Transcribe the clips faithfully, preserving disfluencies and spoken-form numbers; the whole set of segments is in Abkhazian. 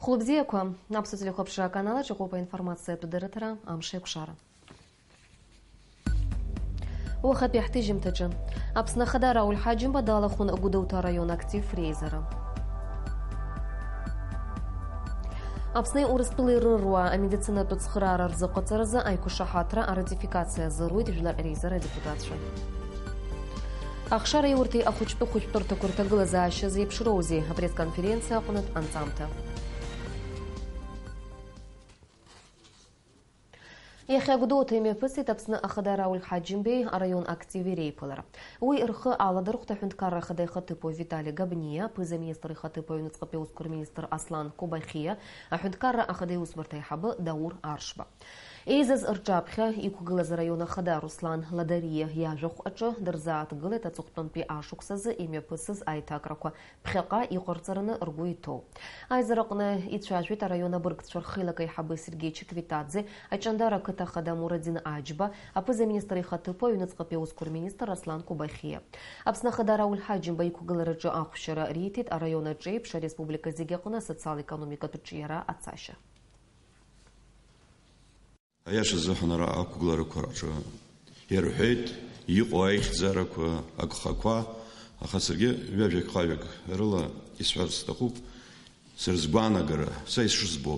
Хәлыбзиақәа, Аԥсуа телехәаԥшра аканалаҿ иҟоуп аинформациатә дырраҭара Амш еиқәшара. Уахатәи ҳҭыжьымҭаҿы. Аԥсны Ахада Рауль Ҳаџьымба далахәын Гәдоуҭа араион актив реизара. Аԥсни Урыстәылеи рыруаа амедицинатә цхыраара рзыҟаҵаразы аиқәшаҳаҭра аратификациа азыруит жәлар реизара адепутатцәа. Ахшареи урҭи ахәыҷтәы хәышәтәырҭақәа рҭагылазаашьа зеиԥшроузеи апресс-конференциа аҟнытә анҵамҭа. Иахьа Гәдоуҭа имҩаԥысит Аԥсны Ахада Рауль Ҳаџьымбеи араион активи реиԥылара. Уи рхы аладырхәт аҳәынҭқарра ахада ихаҭыԥуаҩ Витали Габниа, аԥыза-министр ихаҭыԥуаҩ аҩныҵҟатәи аусқәа рминистр Аслан Кобахиа, аҳәынҭқарра ахада иусбарҭа аиҳабы Даур Аршба. Еизаз рҿаԥхьа иқәгылаз араион ахада Руслан Ладариа иажәахә аҿы дырзааҭгылеит аҵыхәтәантәи ашықәсазы имҩаԥысыз аиҭакрақәа ԥхьаҟа иҟарҵараны ргәы иҭоу. Аизара аҟны ицәажәеит араион абыргцәа рхеилак аиҳабы Сергеи Чеквитаӡе, Аҷандара ақыҭа ахада Мурадин Аџьба, аԥыза-министр ихаҭыԥуаҩ аҩныҵҟатәи аусқәа рминистр Аслан Кобахиа. Аԥсны Ахада Рауль Ҳаџьымба иқәгылараҿы ахәшьара риҭеит араион аҿы еиԥш ареспублика зегьы аҟны асоциал-економикатә ҿиара ацашьа. Аиашазы, ҳәа, ара ақәгыларақәа рҿы ирҳәеит, иҟоу аихьӡарақәа, агхақәа, аха саргьы ҩажәак-ҟажәак рыла исҳәарц сҭахуп, сара сгәаанагара, са исшызбо,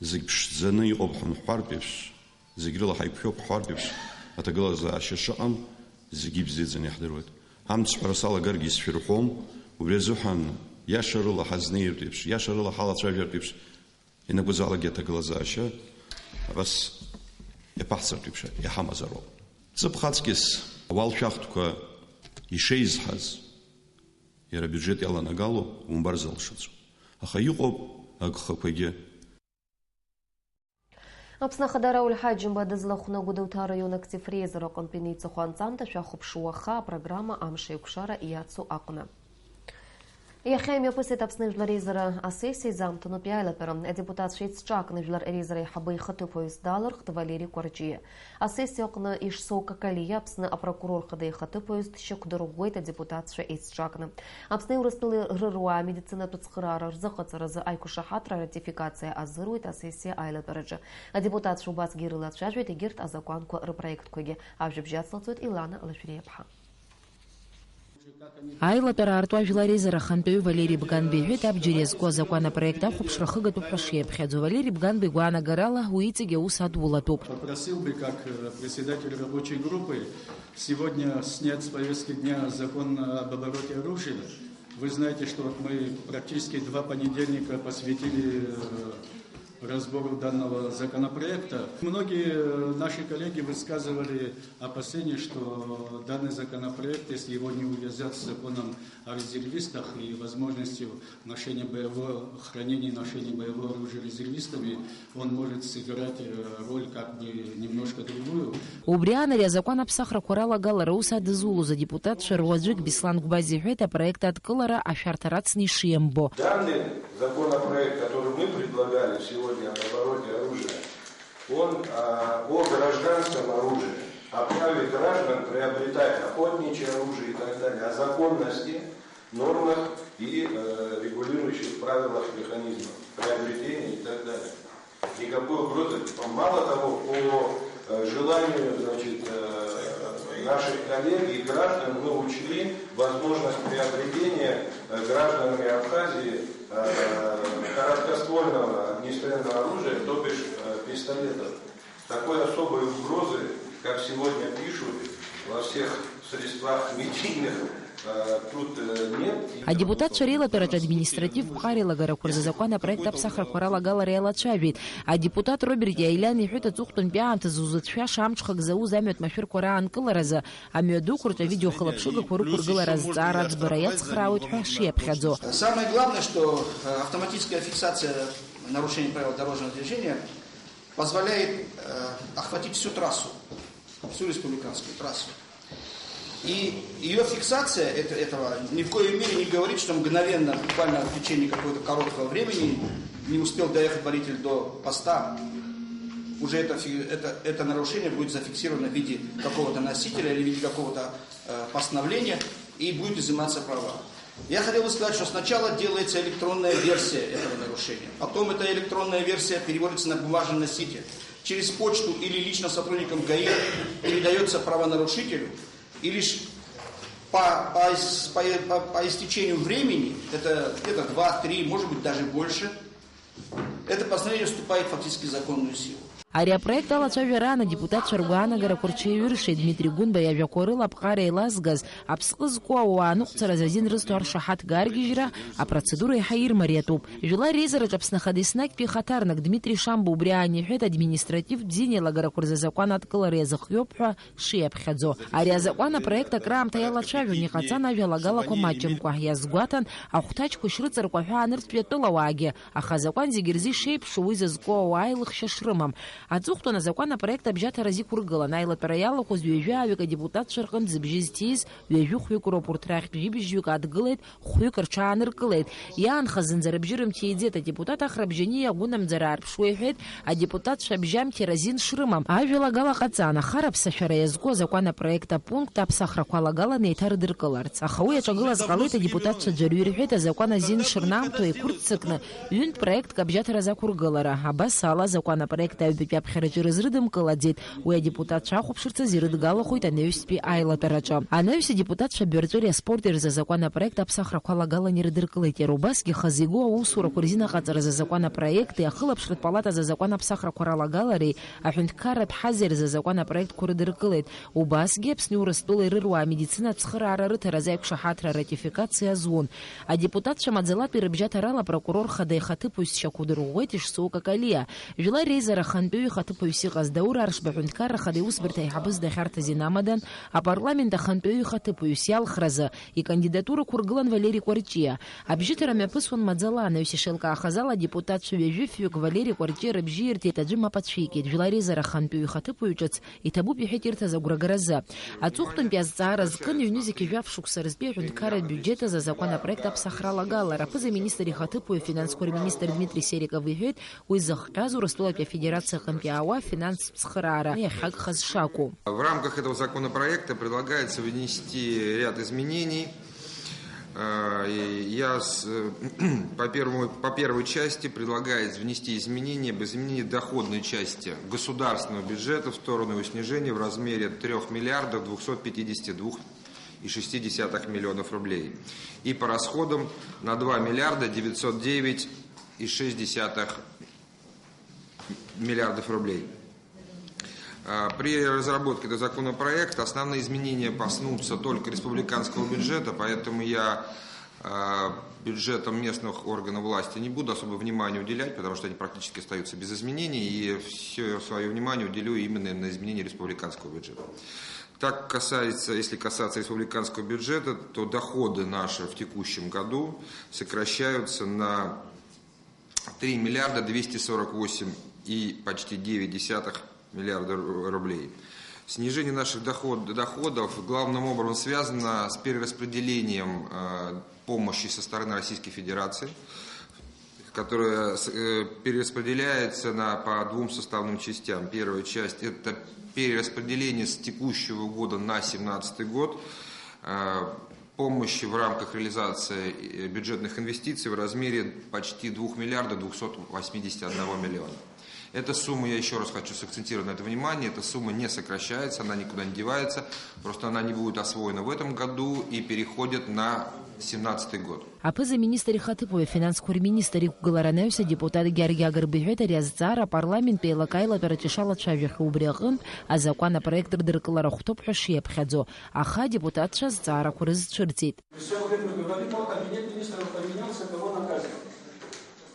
зегь ԥшӡаны иҟоуп ҳәа ҳҳәартә еиԥш, зегь рыла ҳаиқәшәоуп ҳҳәартә еиԥш, аҭагылазаашьа шыҟам зегьы ибзиаӡаны иаҳдыруеит. Амцҳәара салагаргьы исшәырҳәом, убри азыҳәан иашарыла ҳазнеиртә еиԥш, иашарыла ҳалацәажәартә еиԥш, ианакәызаалакгьы аҭагылазаашьа абас иаԥаҳҵартә еиԥш иҳамазароуп. Ҵыԥх аҵкьыс ауалшәахтәқәа ишеизҳаз, иара абиуџьет иаланагало умбар залшаӡом. Аха иҟоуп агхақәагьы. Аԥсны Ахада Рауль Ҳаџьымба дызлахәны Гәдоуҭа араион актив реизара аҟынтәи инеиҵыху анҵамҭа шәахәаԥш уаха апрограмма Амш еиқәшара иацу аҟны. Иахьа имҩаԥысит Аԥсны Жәлар Реизара асессиа изаамҭанытәи аилатәара. Адепутатцәа еицҿакны Жәлар Реизара аиҳабы ихаҭыԥуаҩыс далырхт Валери Кәарҷиа. Асессиа аҟны Ишсоу Какалиа Аԥсны апрокурор хада ихаҭыԥуаҩыс дшьақәдырӷәӷәеит адепутатцәа еицҿакны. Аԥсни Урыстәылеи рыруаа амедицинатә цхыраара рзыҟаҵаразы аиқәшаҳаҭра аратификациа азыруит асессиа аилатәараҿы. Адепутатцәа убасгьы ирылацәажәеит егьырҭ азакәанқәа рпроектқәагьы. Ажәабжь ацлацоит Илана Лашәриаԥҳа. Аилатәара аартуа Жәлар Реизара ахантәаҩы Валери Бганба иҳәеит, абџьар иазку азакәан апроект ахәаԥшра хыгатәуп ҳәа шиаԥхьаӡо. Валери Бганба игәаанагарала, уи иҵегь аус адулатәуп. Попросил бы, как, э, председатель рабочей группы, сегодня снять с повестки дня закон об обороте оружия. Вы знаете, что вот мы практически два понедельника посвятили, э, разбору данного законопроекта. Многие, э, наши коллеги высказывали опасения, что данный законопроект, если его не увязать с законом о резервистах и возможностью ношения боевого, хранения и ношения боевого оружия резервистами, он может сыграть, э, роль как бы немножко другую. Убри аан ари азакәан аԥсахрақәа ралагалара аус адызулоз адепутатцәа руаӡәык Беслан Гәбаз иҳәеит апроект адкылара ашәарҭа рацны ишиамбо. Данный законопроект, который мы предлагали сегодня об обороте оружия, он, а, о гражданском оружии, о праве граждан приобретать охотничье оружие и так далее, о законности, нормах и, э, регулирующих правилах, механизмах приобретения и так далее. Никакой угрозы. Мало того, по, э, желанию, значит, э, наших коллег и граждан мы учли возможность приобретения, э, гражданами Абхазии, э, короткоствольного огнестрельного оружия, то бишь, э, пистолетов. Такой особой угрозы, как сегодня пишут во всех средствах медийных, э, тут, э, нет. Адепутатцәа реилатәараҿы административтә ԥҟара еилагарақәа рзы азакәан апроект аԥсахрақәа ралагалара иалацәажәеит. Адепутат Роберт Иаилиан иҳәеит, аҵыхәтәантәи аамҭазы узыцәшәаша амҽхак зауз амҩатә машәырқәа раанкыларазы амҩадуқәа рҿы авидеохылаԥшыгақәа рықәыргылара азҵаара аӡбара иацхраауеит ҳәа шиаԥхьаӡо. Самое главное, что, э, автоматическая фиксация нарушений правил дорожного движения позволяет, э, охватить всю трассу, всю республиканскую трассу. И её фиксация это, этого ни в коей мере не говорит, что мгновенно, буквально в течение какого-то короткого времени, не успел доехать водитель до поста, уже это фи-, это, это нарушение будет зафиксировано в виде какого-то носителя или в виде какого-то, э, постановления и будет изыматься права. Я хотел бы сказать, что сначала делается электронная версия этого нарушения, потом эта электронная версия переводится на бумажный носитель, через почту или лично сотрудникам ГАИ передается правонарушителю, и лишь по, по, ис- по, по- по истечению времени, это где-то два-три, может быть, даже больше, это постановление вступает фактически в законную силу. Ари апроект алацәажәараан адепутатцәа ргәаанагарақәа рҽеиҩыршеит. Дмитри Гәынба иажәақәа рыла аԥҟара еилазгаз, аԥсҟы зку ауаа аныҟәцараз азин рызҭо аршаҳаҭга аргьежьра апроцедура еиҳа ирмариатәуп. Жәлар реизараҿы Аԥсны Ахада еснагьтәи ихаҭарнак Дмитри Шамба убри аан иҳәеит, административтә зин еилагарақәа рзы азакәан адкылара иазыхиоуп ҳәа шиаԥхьаӡо. Ари азакәан апроект акраамҭа иалацәажәон, иҟаҵан ажәалагалақәа маҷымкәа, иазгәаҭан, ахәҭаҷқәа шрыҵаркәаҳәа аныртәи атәылауаагьы, аха азакәан зегьы рзы ишеиԥшу уи зызку ауаа аилыхшьа шрымам. Аҵыхәтәан азакәан апроект абжьаҭара азиқәыргылан, аилатәара иалахәыз ҩажәи ааҩык адепутатцәа рҟынтә зыбжьы зҭиз ҩажәи хәҩык роуп, урҭ рахьтә жәибжьҩык адгылеит, хәҩык рҽааныркылеит. Иаанхаз зынӡа рыбжьы рымҭеиӡеит, адепутат Ахра Бжьаниа агәынамӡара аарԥшуа иҳәеит, адепутатцәа абжьамҭеи разин шрымам. Ажәалагала ҟаҵан, ахара аԥсашәара иазку азакәан апроект апункт аԥсахрақәа алагаланы еиҭарыдыркыларц. Аха уи аҿагылаз ҟалеит, адепутатцәа ӡәырҩы ирҳәеит, азакәан азин шырнамҭо еиқәырццакны ҩынтә проектк абжьаҭараз ақәыргылара. Абас ала, азакәан апроект аҩбатәи аԥхьараҿы ирызрыдымкылаӡеит. Уи адепутатцәа ахәаԥшырц азы ирыдгалахоит анаҩстәи аилатәараҿы. Анаҩс адепутатцәа абаҩрҵәыреи аспорти рзы азакәан апроект аԥсахрақәа алагалан ирыдыркылеит. Иара убасгьы хазы игоу аусурақәа рзин аҟаҵаразы азакәан апроекти ахылаԥшратә палатазы азакәан аԥсахрақәа ралагалареи аҳәынҭқарратә ҳазеи рзы азакәан апроектқәа рыдыркылеит. Убасгьы Аԥсни Урыстәылеи рыруаа амедицинатә цхыраара рыҭаразы аиқәшаҳаҭра аратификациа азун. Адепутатцәа маӡалатәи рыбжьаҭарала апрокурор хада ихаҭыԥуаҩ сшьақәдырӷәӷәеит Ишсоу Какалиа. Жәлар реизара ахантәаҩы ихаҭыԥуаҩс иҟаз Даур Аршба аҳәынҭқарра ахада иусбарҭа аиҳабыз дахьарҭаз инамадан, апарламент ахантәаҩы ихаҭыԥуаҩс иалхразы икандидатурақәа ргылан Валери Кәарҷиа. Абжьыҭара мҩаԥысуан маӡала, анаҩс ишеилкаахаз ала, адепутатцәа ҩажәи фҩык Валери Кәарҷиа рыбжьы ирҭеит, аӡәы мап ацәикит. Жәлар реизара ахантәаҩы ихаҭыԥуаҩ ҿыц иҭабуп иҳәеит ирҭаз агәрагаразы. Аҵыхәтәантәи азҵаара зкын ҩнызқьи жәаф шықәса рзтәи аҳәынҭқарратә биуџьет азы азакәан апроект аԥсахра алагалара. Аԥыза-министр ихаҭыԥуаҩ, афинансқәа рминистр Дмитри Сериков иҳәеит, уи зыхҟьаз Урыстәылатәи Афедерациа аҟынтә иаауа афинанстә цхыраара иахьагхаз шакәу. В рамках этого законопроекта предлагается внести ряд изменений. Э, и я с-, э, по первому, по первой части предлагается внести изменения об изменении доходной части государственного бюджета в сторону его снижения в размере трёх миллиардов двухсот пятидесяти двух и шести десятых миллионов рублей и по расходам на два миллиарда девятьсот девять и шесть десятых миллиардов рублей. А, при разработке этого законопроекта основные изменения коснутся только республиканского бюджета, поэтому я, а, бюджетам местных органов власти не буду особо внимания уделять, потому что они практически остаются без изменений, и все свое внимание уделю именно на изменения республиканского бюджета. Так касается, если касаться республиканского бюджета, то доходы наши в текущем году сокращаются на три миллиарда двести сорок восемь и почти девять десятых миллиарда ру-, рублей. Снижение наших доход-, доходов главным образом связано с перераспределением, э, помощи со стороны Российской Федерации, которая с-, э, перераспределяется на, по двум составным частям. Первая часть — это перераспределение с текущего года на семнадцатый год, э, помощи в рамках реализации, э, бюджетных инвестиций в размере почти двух миллиардов двухсот восьмидесяти одного миллиона. Эта сумма, я ещё раз хочу сакцентировать на это внимание, эта сумма не сокращается, она никуда не девается, просто она не будет освоена в этом году и переходит на семнадцатый год. Аԥыза-министр ихаҭыԥуаҩ, афинансқәа рминистр иқәгылара анаҩс, адепутат Гьаргь Агрба иҳәеит, ари азҵаара апарламенттә еилак аилатәараҿы ишалацәажәахьоу убри аҟынтә азакәан апроект рыдыркылара ахәҭоуп ҳәа шиаԥхьаӡо, аха адепутатцәа азҵаарақәа рызцәырҵит. Всё время мы говорим, о, кабинет министров поменялся, кого наказывать?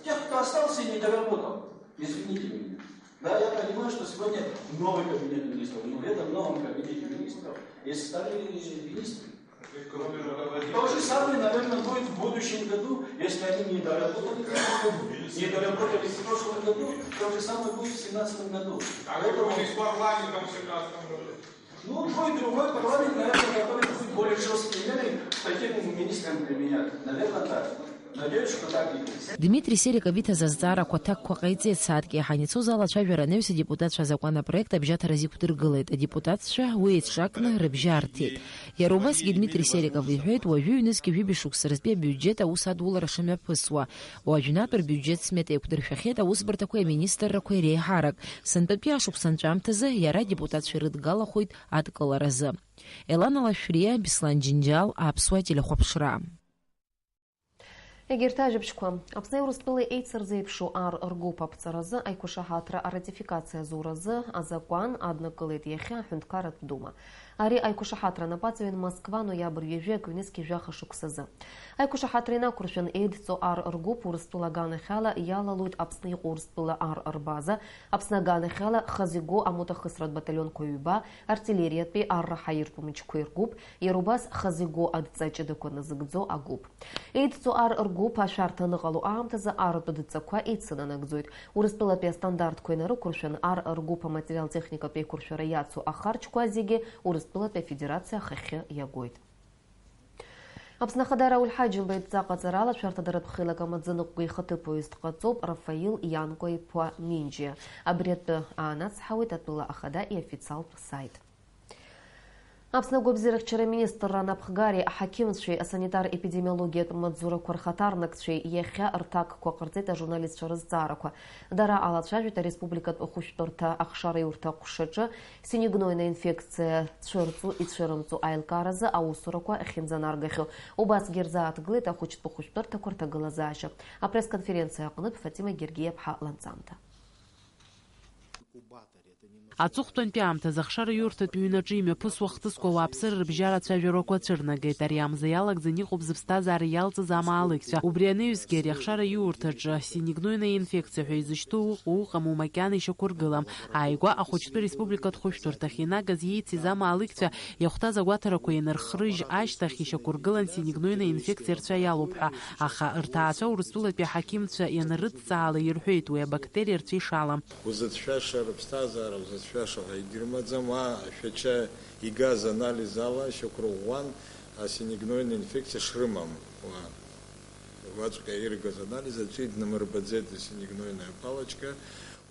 Тех, кто остался и не доработал. Извините меня. Да, я понимаю, что сегодня новый кабинет министров, но в этом новом кабинете министров есть старые министры. То же самое, наверное, будет в будущем году, если они не доработали, не доработали в прошлом году, то же самое будет в семнадцатом году. А как будет с парламентом в семнадцатом году? Ну, будет другой парламент, наверное, который будет более жёсткие меры к таким министрам применять. Наверное, так. Дмитри Сериков иҭаз азҵаарақәа аҭакқәа ҟаиҵеит, сааҭк иаҳан ицоз алацәажәара анаҩс адепутатцәа азакәан апроект абжьаҭараз иқәдыргылеит. Адепутатцәа уи еиҿакны рыбжьы аарҭеит. Иара убасгьы Дмитри Сериков иҳәеит, уажәы ҩнызқьи жәибжь шықәса рзтәи абиуџьет аус адулара шымҩаԥысуа. Уажәнатә рбиуџьет смета еиқәдыршәахьеит аусбарҭақәеи аминистррақәеи реиҳарак. Сынтәатәи ашықәс анҵәамҭазы иара адепутатцәа ирыдгалахоит адкыларазы. Елана Лашәриа, Беслан Џьынџьал, Аԥсуа телехәаԥшра. Егьырҭ ажәабжьқәа. Аԥсни Урыстәылеи еицырзеиԥшу ар ргәыԥ аԥҵаразы аиқәшаҳаҭра аратификациа азуразы азакәан аднакылеит иахьа аҳәынҭқарратә дума. Ари аиқәшаҳаҭра анапаҵаҩын Москва ноиабр ҩажәи акы ҩнызқьи жәаха шықәсазы. Аиқәшаҳаҭра инақәыршәан еидҵо ар ргәыԥ Урыстәыла аганахьала иалалоит Аԥсны иҟоу Урыстәыла ар рбаза, Аԥсны аганахьала хазы игоу амоҭахысратә баталионқәа ҩба, артиллериатәи ар раҳаиртә мчқәеи ргәыԥ, иара убас хазы игоу адҵа ҷыдақәа назыгӡо агәыԥ. Еидҵо ар ргәыԥ ашәарҭа аныҟало аамҭазы артә дҵақәа еицынанагӡоит. Урыстәылатәи астандартқәа инарықәыршәан, ар ргәыԥ аматериал-техникатә еиқәыршәара иацу ахарџьқәа зегьы Урыстәылатәи Афедерациа ахахьы иагоит. Аԥсны Ахада Рауль Ҳаџьымба идҵа ҟаҵарала ашәарҭадаратә хеилак амаӡаныҟәгаҩ ихаҭыԥуаҩыс дҟаҵоуп Рафаил Ианкәа-иԥа Минџьиа. Абри атәы аанацҳауеит атәыла ахада иофициалтә саит. Аԥсны агәабзиарахьчара аминистрра анапхгареи аҳақьымцәеи асанитар-епидемиологиатә маҵзурақәа рхаҭарнакцәеи иахьа рҭакқәа ҟарҵеит ажурналистцәа рызҵаарақәа. Дара алацәажәеит ареспубликатә ахәышәтәырҭа ахшараиурҭа аҟәшаҿы синегнойна инфекциа цәырҵу ицәырымҵу аилкааразы аусурақәа ахьынӡанаргахьоу. Убасгьы ирзааҭгылеит ахәыҷтәы хәышәтәырҭақәа рҭагылазаашьа. Апресс-конференциа аҟнытә Фатима Гергиаԥҳа ланҵамҭа. Аҵыхәтәантәи аамҭазы ахшара иурҭатә ҩнаҿы имҩаԥысуа хҭысқәа ауааԥсыра рыбжьара ацәажәарақәа ацәырнагеит. Ари амза иалагӡаны иҟоуп зыԥсҭазаара иалҵыз амаалықьцәа. Убри анаҩсгьы ари ахшара иурҭаҿы синегнойная инфекциа ҳәа изышьҭоу ыҟоу ыҟаму макьана ишьақәыргылам. Ааигәа ахәыҷтәы республикатә хәышәтәырҭахь инагаз иеицыз амаалықьцәа иахәҭаз агәаҭарақәа ианырхрыжь ашьҭахь ишьақәыргылан синегнойная инфекциа рцәа иалоуп ҳәа. Аха рҭаацәа Урыстәылатәи аҳақьымцәа ианрыдҵаала ирҳәеит уи абактериа рцәа ишалам. Узыцәшәаша рыԥсҭазаара узыцәшәаша ҳәа егьырмаӡам, уа ашәача игаз анализ ала шьақәырӷәӷәан асинегнойная инфекциа шрымам. Уа уаҵәҟьа иргаз анализ аӡәы иднамырбаӡеит асинегнойная палочка.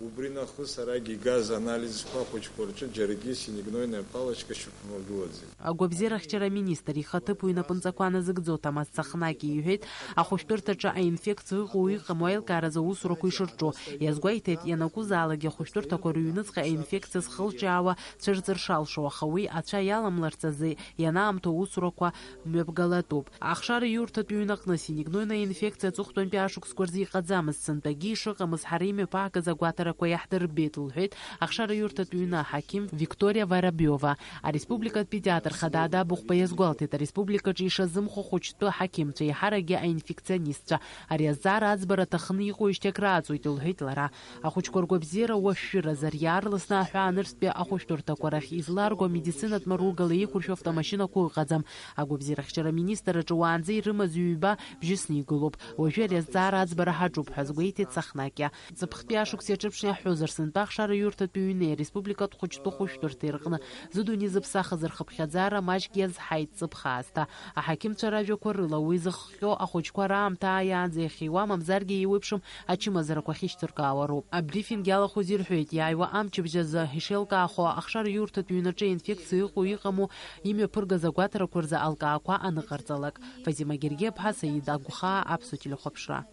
Убри нахыс арагь игаз анализқәа ахәыҷқәа рҿы џьаргьы синегнойная палочка шьақәмыргылаӡеит. Агәабзиарахьчара аминистр ихаҭыԥуаҩ инапынҵақәа назыгӡо Ҭамаз Цахнаки иҳәеит, ахәышәтәырҭаҿы аинфекциа ыҟоу иҟаму аилкааразы аусурақәа ишырҿу. Иазгәеиҭеит, ианакәызаалакгьы ахәышәтәырҭақәа рыҩныҵҟа аинфекциа зхылҿиаауа цәырҵыр шалшо, аха уи ацәа иаламларц азы ианаамҭоу аусурақәа мҩаԥгалатәуп. Ахшара иурҭатә ҩнаҟны синегнойная инфекциа аҵыхәтәантәи ашықәсқәа рзы иҟаӡамызт, сынтәагьы ишыҟамыз ҳара имҩаԥаҳгаз агәаҭарақәа иаҳдырбеит, лҳәеит ахшара иурҭатә ҩны аҳақьым Викториа Воробиова. Ареспубликатә педиатр Хадада Абыхәба иазгәалҭеит, ареспубликаҿы ишазымхо ахәыҷтәы аҳақьымцәа, еиҳаракгьы аинфекционистцәа. Ари азҵаара аӡбара аҭахны иҟоуижьҭеи акрааҵуеит, лҳәеит лара. Ахәыҷқәа ргәабзиара уашәшәыразар, иаарласны аҳәаа анырцәтәи ахәышәтәырҭақәа рахь изларго амедицинатә маругала еиқәыршәо автомашьынақәа ыҟаӡам. Агәабзиарахьчара аминистрраҿы уаанӡа ирымаз ҩба бжьысны игылоуп. Уажәы ари азҵаара аӡбара ҳаҿуп ҳәа азгәеиҭеит Цахнаки. Ҵыԥхтәи ашықәс иаҿырԥшны иаҳҳәозар, сынтәа ахшара иурҭатә ҩнеи ареспубликатә хәыҷтәы хәышәтәырҭеи рҟны зыдунеи зыԥсахыз рхыԥхьаӡара маҷк иазҳаит ҵыԥх аасҭа. Аҳақьымцәа ражәақәа рыла, уи зыхҟьо ахәыҷқәа раамҭа ааиаанӡа иахьиуа, мамзаргьы еиуеиԥшым ачымазарақәа ахьышьҭыркаауа роуп. Абрифинг иалахәыз ирҳәеит, иааиуа амчыбжь азы ишеилкаахо ахшара иурҭатә ҩнаҿы аинфекциа ыҟоу-иҟаму имҩаԥыргаз агәаҭарақәа рзы алкаақәа аныҟарҵалак. Фатима Гергиаԥҳа, Саид Агәхаа, Аԥсуа телехәаԥшра.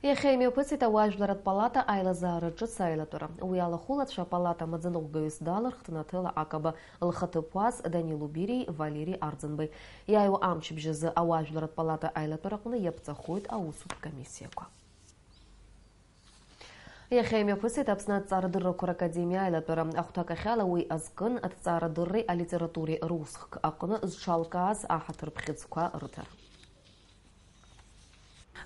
Иахьа имҩаԥысит ауаажәларратә палата аилазаара ҿыц аилатәара. Уи алахәылацәа апалата амаӡаныҟәгаҩыс далырхт Наҭела Акаба, лхаҭыԥуас Данил Убириеи Валери Арӡынбеи. Иааиуа амчыбжь азы ауаажәларратә палата аилатәараҟны иаԥҵахоит аусутә комиссиақәа. Иахьа имҩаԥысит Аԥсны аҭҵаарадыррақәа ракадемиа аилатәара. Ахәҭакахьала уи азкын аҭҵаарадырреи алитературеи русхк аҟны зҽалкааз аҳаҭырбӷьыцқәа рыҭара.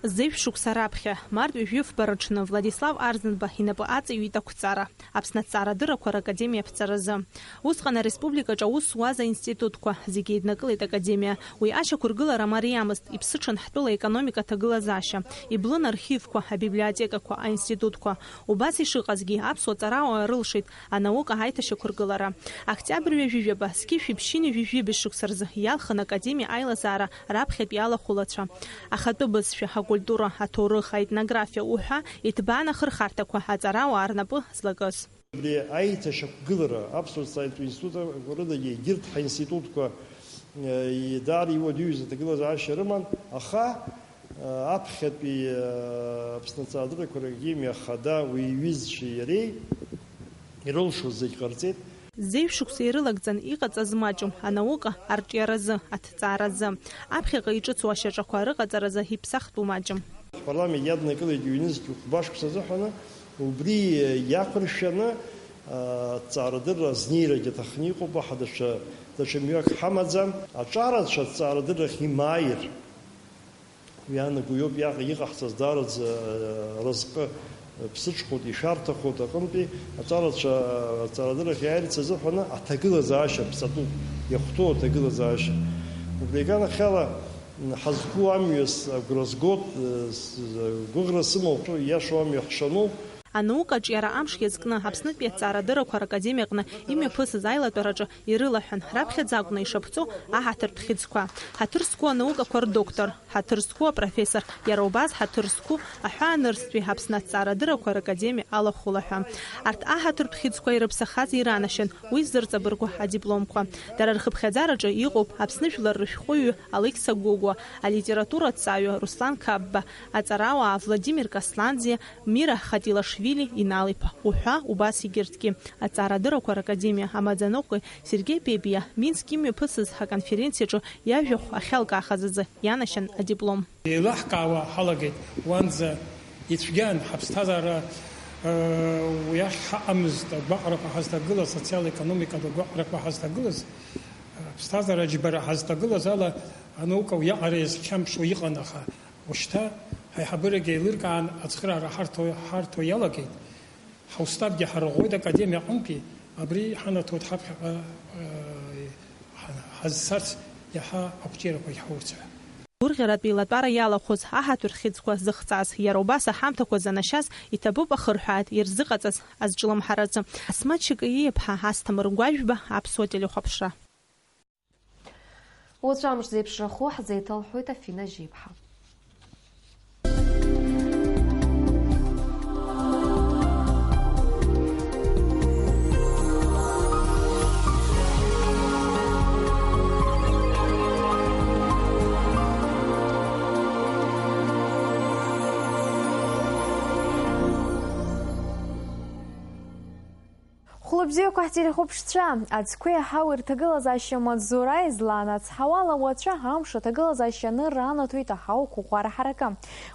Зеижә шықәса раԥхьа, март ҩажәи фба рыҽны Владислав Арӡынба инапы аҵаҩит ақәҵара, Аԥсны аҭҵаарадыррақәа ракадемиа аԥҵаразы. Усҟан ареспубликаҿы аус зуаз аинститутқәа зегьы еиднакылеит академиа. Уи ашьақәыргылара мариамызт, иԥсыҽын ҳтәыла аекономика аҭагылазаашьа, иблын архивқәа, абиблиотекақәа, аинститутқәа. Убас ишыҟазгьы, аԥсуа ҵарауаа рылшеит анаука аиҭашьақәыргылара. Октиабр ҩажәи жәаба, зқьи жәшәи ԥшьынҩажәи жәибжь шықәса рзы иалхын академиа аилазаара раԥхьатәи алахәылацәа. Ахатәы бызшәа, акультура, аҭоурых, аетнографиа уҳәа иҭбаан ахырхарҭақәа аҵарауаа рнапы злакыз. Абри аиҭашьақәгылара аԥсуа ҵаратә институт рыдагьы егьырҭ ҳаинститутқәа, э, даара иуадаҩыз аҭагылазаашьа рыман, аха, э, аԥхьатәи, э, Аԥсны аҵаарадыррақәа ракадемиа ахада уи иҩызцәеи иареи ирылшоз зегь ҟарҵеит. Зеижә шықәса ирылагӡан иҟаҵаз маҷым, анаука арҿиаразы, аҭҵааразы, аԥхьаҟа иҿыцу ашьаҿақәа рыҟаҵаразы иԥсахтәу маҷым. Ҳпарламент иаднакылеит ҩнызқь хәба шықәса азыҳәаны, убри иақәыршәаны, аҭҵаарадырра азнеирагьы аҭахны иҟоуп, аха даҽа, даҽа мҩак ҳамаӡам. Аҿарацәа аҭҵаарадыррахь имааир, уи анаго иоуп иаҟ-, иҟаҳҵаз даараӡа, а, разҟы, а, ԥсыҽхәоит, ишәарҭахоит аҟынтәи аҿарацәа, а, аҵарадыррахь иааирц азыҳәаны аҭагылазаашьа ԥҵатәуп, иахәҭоу аҭагылазаашьа. Убри аганахьала, м, ҳазқәу амҩас агәра згоит, а, с-, гәыӷра сымоуп, иашоу амҩа ҳшаноуп. Анаука аҿиара амш иазкны Аԥснытәи аҭҵаарадыррақәа ракадемиаҟны имҩаԥысыз аилатәараҿы ирылаҳәан, раԥхьаӡа акәны ишаԥҵоу аҳаҭыртә хьыӡқәа. Ҳаҭыр зқәу анаукақәа рдоктор, ҳаҭыр зқәу апрофессор, иара убас ҳаҭыр зқәу аҳәаанырцәтәи Аԥсны аҭҵаарадыррақәа ракадемиа алахәылаҳәа. Арҭ аҳаҭыртә хьыӡқәа ирыԥсахаз иранашьан уи зырҵабыргуа адипломқәа. Дара рхыԥхьаӡараҿы иҟоуп Аԥсны жәлар рышәҟәыҩҩы Алықьса Гогәуа, алитератураҭҵааҩы Руслан Қапба, аҵарауаа Владимир Касланӡиа, Мира Хатилашвили, Инал-иԥа уҳәа убас егьырҭгьы. Аҭҵаарадыррақәа ракадемиа амаӡаныҟәгаҩ Сергеи Бебиа, Минск имҩаԥысыз аконференциаҿы иажәахә ахьалкаахаз азы ианашьан адиплом. Еилаҳкаауа ҳалагеит, уанӡа ицәгьан ҳаԥсҭазаара, э, уи ахь ҳаҟамызт, агәаҟрақәа ҳазҭагылаз, асоциал-економикатә агәаҟрақәа ҳазҭагылаз, аԥсҭазаара аџьбара ҳазҭагылаз ала, анаука уиаҟара иазхьамԥшуа иҟан, аха уажәшьҭа ҳаиҳабырагьы еилыркаан ацхыраара ҳарҭо, ҳарҭо иалагеит. Ҳауставгьы ҳарӷәӷәеит академиа аҟынтәи, абри ҳанаҭоит ҳаԥхьаҟа, э, ҳа-, ҳазцарц иаҳа ақәҿиарақәагь ҳурц ҳәа. Гәырӷьаратәи латәара иалахәыз аҳаҭыр хьыӡқәа зыхҵаз, иара убас аҳамҭақәа занашьаз иҭабуп ахырҳәааит ирзыҟаҵаз азҿлымҳараҿы. Асмаҭ Шьакаиа-иԥҳа, Асҭамыр Гәажәба, Аԥсуа телехәаԥшра. Уаҵәы амш зеиԥшрахо ҳзеиҭалҳәоит Афина Жьеиԥҳа. Хәлыбзиақәа ҳтелехәаԥшцәа, аӡқәеи аҳауеи рҭагылазаашьа маҵзура излаанацҳауала, уаҵәы амш аҭагылазаашьа анырра анаҭоит аҳауқәа ӷәӷәара ҳаракы.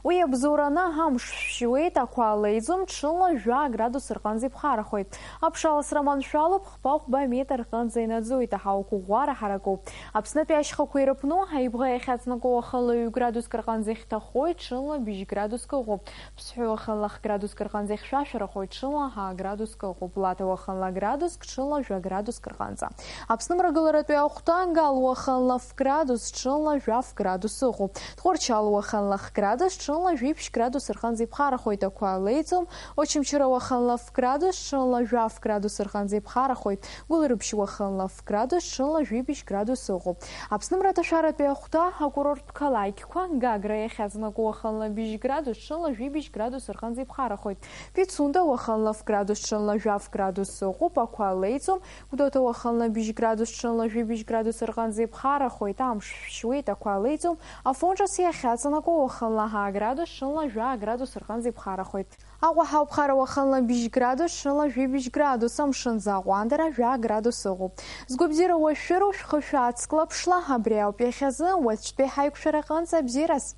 Уи абзоураны амш шәшьуеит, ақәа леиӡом, ҽынла жәа градус рҟынӡа иԥхарахоит. Аԥшаласра маншәалоуп, хԥа-хәба метр рҟынӡа инаӡоит, аҳауқәа ӷәӷәара ҳаракуп. Аԥснытәи ашьхақәа ирыԥну, аибӷа иахьаҵнакуа уахынла ҩ градуск рҟынӡа ихьҭахоит, ҽынла быжь градуск ыҟоуп. Ԥсҳәы уахынла х градуск рҟынӡа ихьшәашәарахоит, ҽынла ҳа градуск ыҟоуп, Лаҭа уахынла градуск, ҽынла жәа градуск рҟынӡа. Аԥсны мрагыларатәи ахәҭа Ангал уахынла ф градус, ҽынла жәаф градус ыҟоуп, Тҟәарчал уахынла х градус, ҽынла жәиԥшь градус рҟынӡа иԥхарахоит, ақәа леиӡом, Очамчыра уахынла ф градус, ҽынла жәаф градус рҟынӡа иԥхарахоит, Гәылрыԥшь уахынла ф градус, ҽынла жәибжь градус ыҟоуп. Аԥсны мраҭашәаратәи ахәҭа акурорттә қалақьқәа, Гагра иахьаҵанакуа уахынла быжь градус, ҽынла жәибжь градус рҟынӡа иԥхарахоит. Пицунда уахынла ф градус, ҽынла жәаф градус ыҟоуп, ақәа леиӡом. Гәдоуҭа уахынла быжь градус, ҽынла жәибжь градус рҟынӡа иԥхарахоит, амш шәшьуеит, ақәа леиӡом. Афон Ҿыц иахьаҵанакуа уахынла ҳа градус, ҽынла жәа градус рҟынӡа иԥхарахоит. Аҟәа ҳауԥхара уахынла быжь градус, ҽынла жәибжь градус, амшын аӡы аҟәандара жәа градус ыҟоуп. Згәабзиара уашәшәыроу шәхы шәацклаԥшла, абри ауп иахьазы, уаҵәтәи ҳаиқәшәара аҟынӡа бзиараз.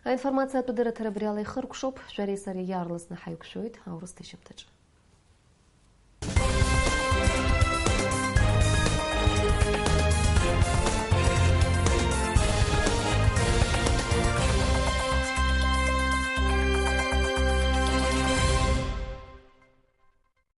Аинформациатә дырраҭара абри ала ихыркәшоуп, шәареи сареи иаарласны ҳаиқәшәоит аурыс ҭыжьымҭаҿы.